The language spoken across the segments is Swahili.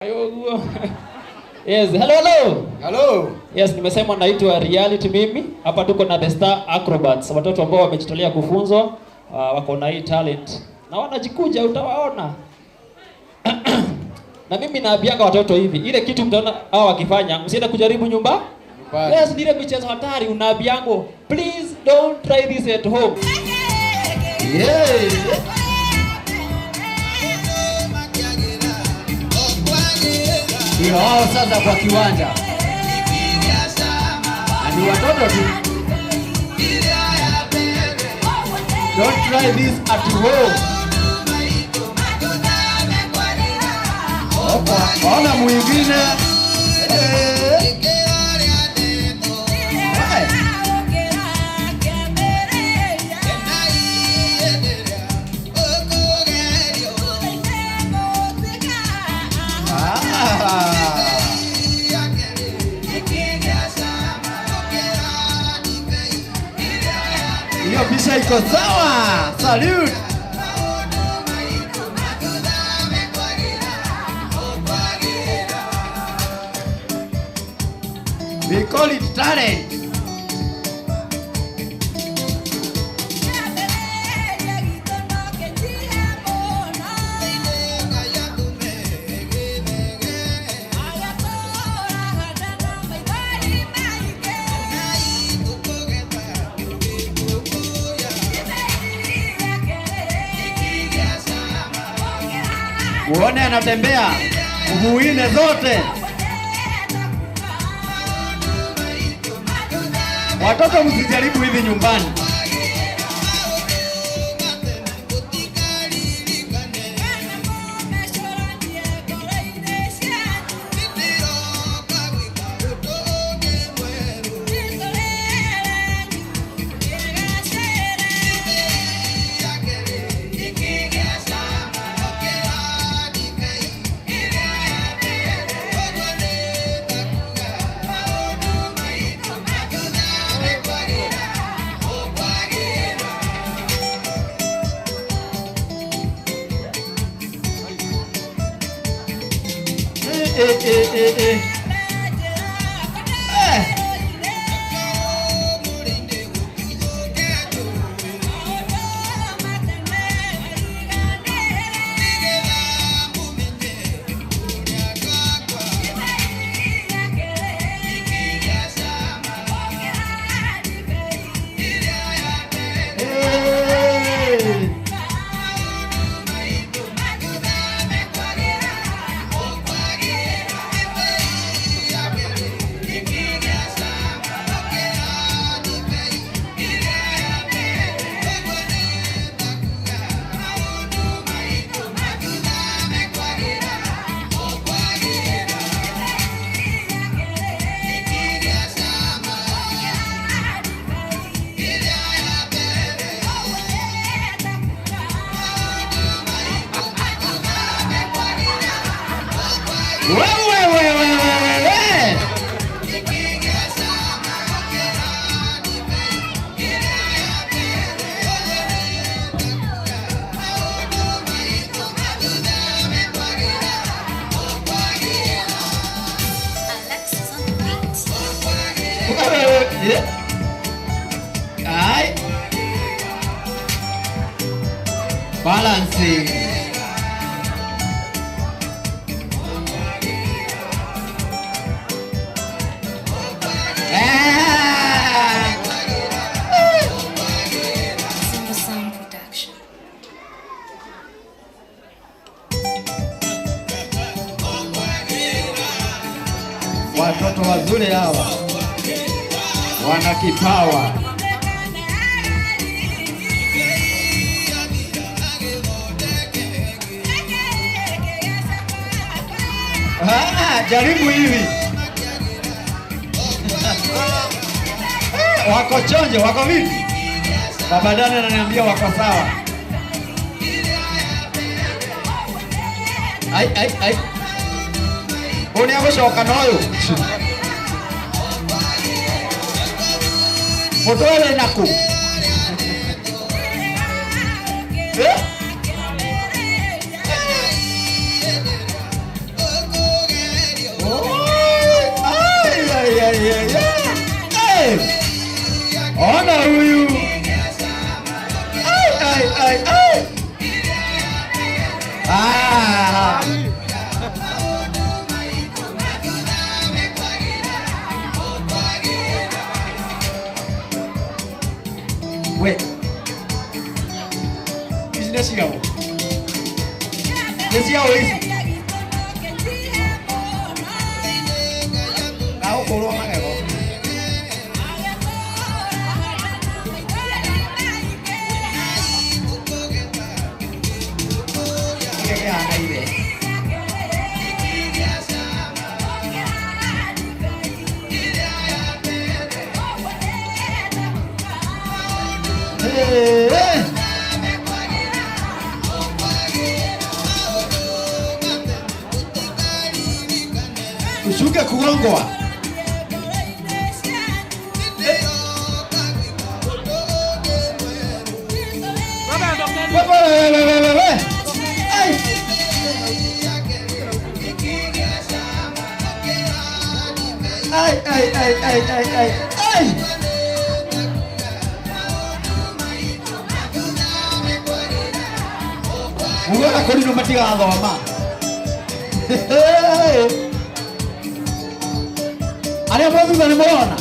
Yes, hello hello. Hello. Yes, nimesema naitwa Reality mimi. Hapa tuko na The Star Acrobats, watoto ambao wamejitolea kufunzwa, wako na hii talent na wanajikuja, utawaona. Na mimi naambianga watoto hivi, ile kitu mtaona hao wakifanya, msiende kujaribu nyumba. Nyumbani. Yes, ni ile michezo hatari unaambiango, please don't try this at home. Yeah. Ndio hao sasa kwa kiwanja. Na ni watoto tu. Don't try this at home. Opa, ona mwingine. Eh. Ah. Hiyo picha iko sawa. Salute. We call it talent. Uone anatembea mguu nne zote. Watoto msijaribu hivi nyumbani. Eh, eh, eh, eh. Eh. Hey. Wewe, wewe, wewe, wewe. Alexis on the beat. Wewe, yeah. Ai. Balancing. Eh. Simba Sound Production. Watoto wazuri hawa wana kipawa. Ah, jaribu hivi. Wako chonjo, wako vipi? Baba Dani ananiambia wako sawa. Ai ai ai. Oni agũcoka na ũyũ. Mũtware nakũ? Eh? Nĩ ciao. Nĩ ciao ici. Na ũkũrwo magego. Kĩrĩa kĩhanaine. Hey, hey. Ushuke kugongwa. Ai, ai, ai, ai, ai, ai, ai. Mugaga kuri no matigathoma. Arĩa mwe thutha nĩ mũrona.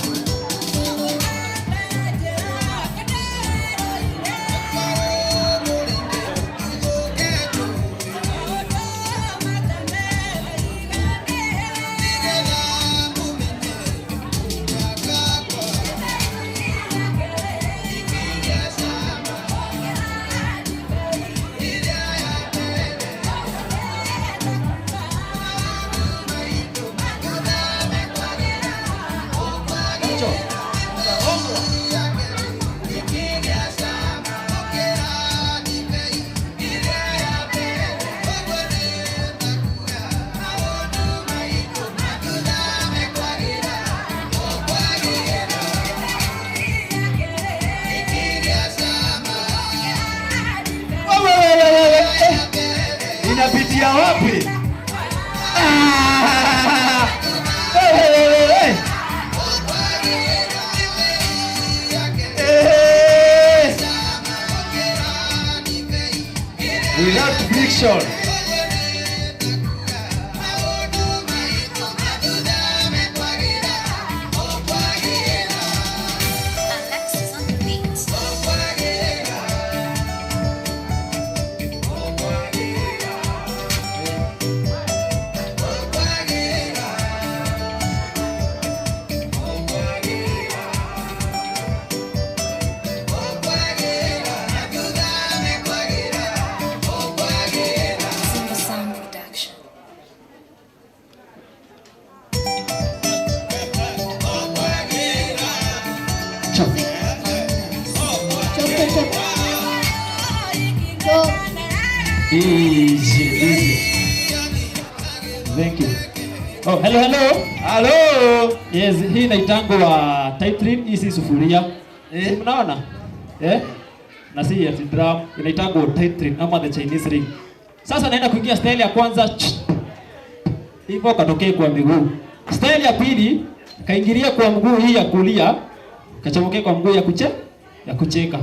Inapitia wapi? Ah! Hey, hey, hey, hey. Hey. Without friction. Alexis on the beat. Simba Sound Production. Chop. Chop, chop, chop. Chop. DJ, DJ. Thank you. Oh, hello, hello. Hello. Yes, hii inaitangwa tight ring, hii si sufuria. Eh? Si mnaona? Eh? Na si ati drum, inaitangwa tight ring ama the Chinese ring. Sasa naenda kuingia style ya kwanza. Hivyo katokee kwa miguu. Style ya pili kaingilia kwa mguu hii ya kulia, kachomokea kwa mguu ya kucheka.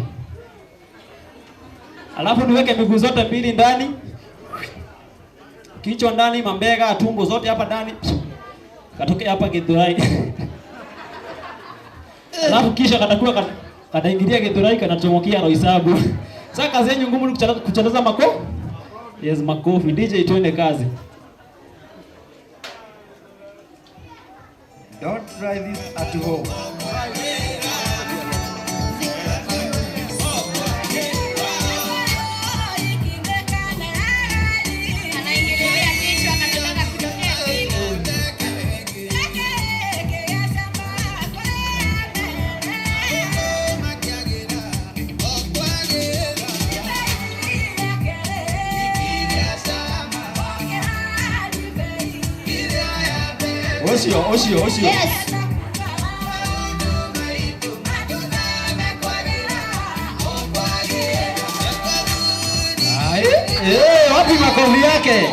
Alafu niweke miguu zote mbili ndani, kichwa ndani, mambega, tumbo zote hapa ndani, katokea hapa Githurai. Alafu kisha katakuwa kataingilia Githurai, kanachomokia Roysambu. Sasa kazi yenu ngumu ni kucharaza mako. Yes, makofi. DJ, twende kazi. Don't try this at home. Anaingililia kichwa anataka kutokea chini. Ocio, ocio, ocio. Yes. Ai, wapi makofi yake?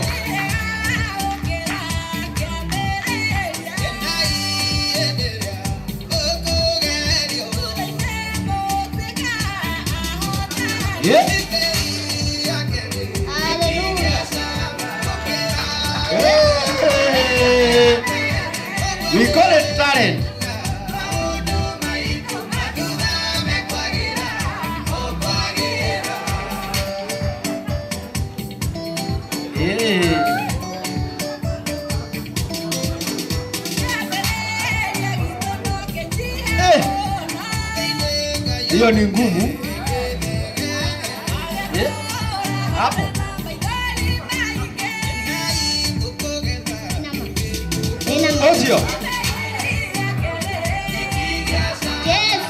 Yeah. Hallelujah. Hey. We call it talent. Hiyo ni ngumu. Hapo. Osio. Yes.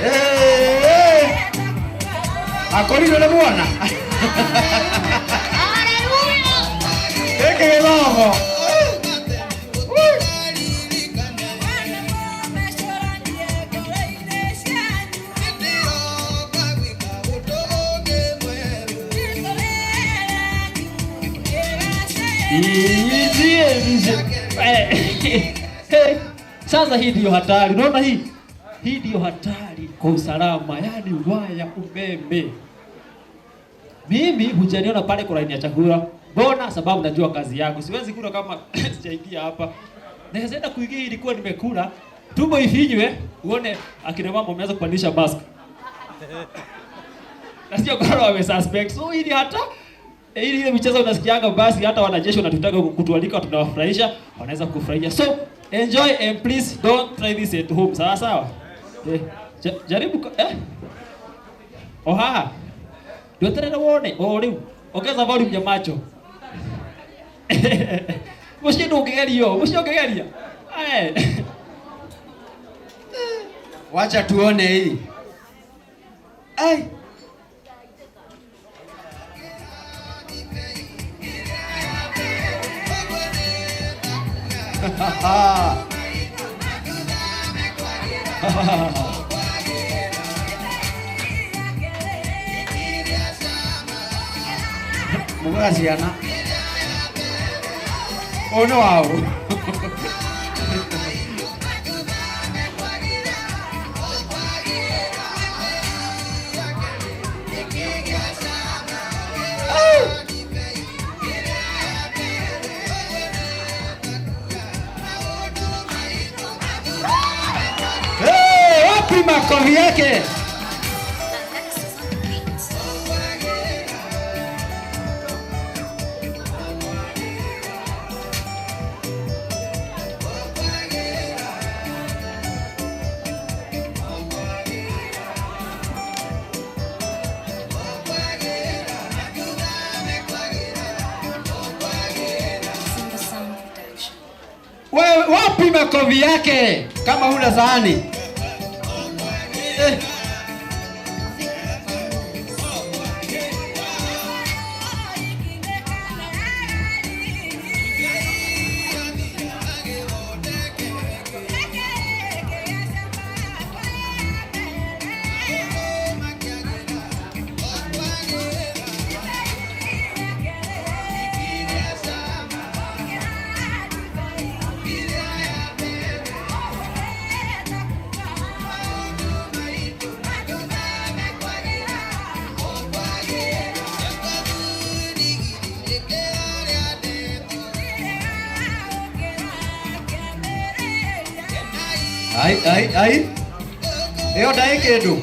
Eh. Akoriro le mwana. Haleluya. Eke githomo. Sasa hii ndio hatari. Unaona hii? Hii ndio hatari kwa usalama, yani waya umeme. Mimi hujaniona pale kwa laini ya chakula. Mbona? Sababu najua kazi yangu. Siwezi kula kama sijaingia hapa. Naweza enda kuingia ilikuwa nimekula. Tumbo ifinywe, uone akina mama wameanza kupandisha mask. Na sio kwa wame suspect. So hii hata ile michezo unasikianga basi hata wanajeshi wanatutaka kutualika tunawafurahisha, wanaweza kufurahia. So enjoy and please don't try this at home. Sawa sawa? Jaribu Oha. Ndio wone. Oh riu. Ongeza volume ya macho. Muciĩ ndũngĩgerio, muciĩ ũngĩgeria. Eh. Wacha tuone hii. Ai. Muga ciana. Ono wao. Hey, wapi makofi yake? Wewe wapi makofi yake kama huna sahani? Ai ai ai. Eo dai kindu.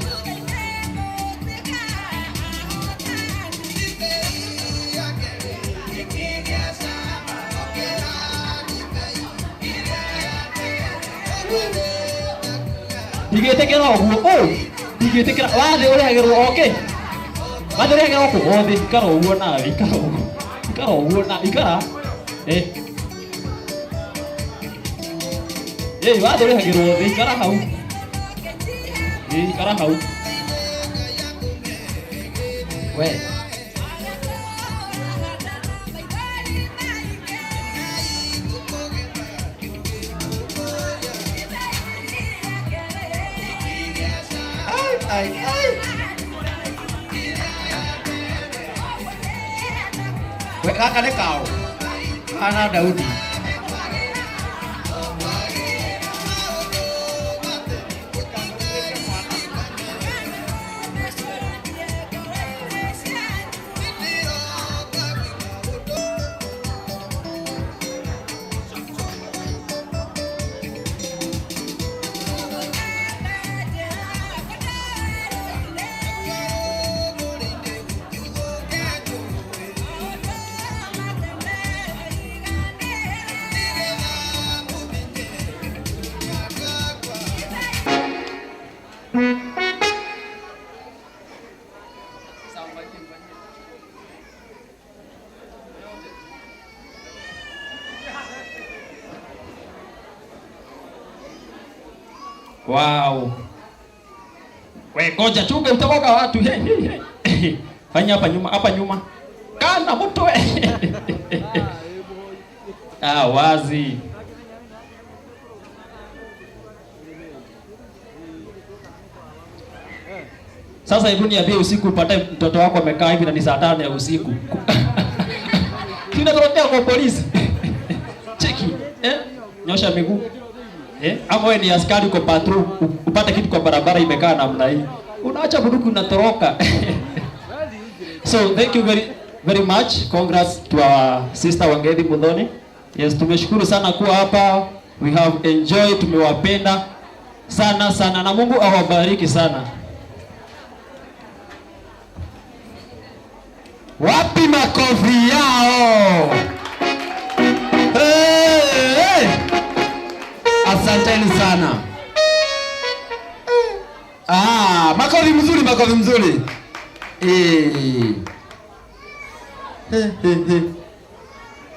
Ndigĩtĩkĩra ũguo ũ ndigĩtĩkĩra wathĩ ũrehagĩrwo okay wathĩ ũrehagĩrwo kũ othe ikara ũguo nawe ikara ũguo ikara ũguo na ikara eh eh wathĩ ũrehagĩrwo thĩ ikara hau eh ikara hau we ai ai we gaka nĩ kao kana Daudi. Wow. We ngoja chunga utakoka watu. Hey, hey, hey. Fanya hapa nyuma, hapa nyuma. Kana mtu we. Ah, wazi. Sasa hebu niambie, usiku upate mtoto wako amekaa hivi na ni saa 5 ya usiku. Tunatorokea kwa polisi. Cheki, eh? Nyosha miguu. Eh? Ama wewe ni askari uko patrol, upate kitu kwa barabara imekaa namna hii. Unaacha bunduki unatoroka. So thank you very very much. Congrats to our sister Wangethi Muthoni. Yes, tumeshukuru sana kuwa hapa. We have enjoyed, tumewapenda sana sana na Mungu awabariki sana. Wapi makofi yao?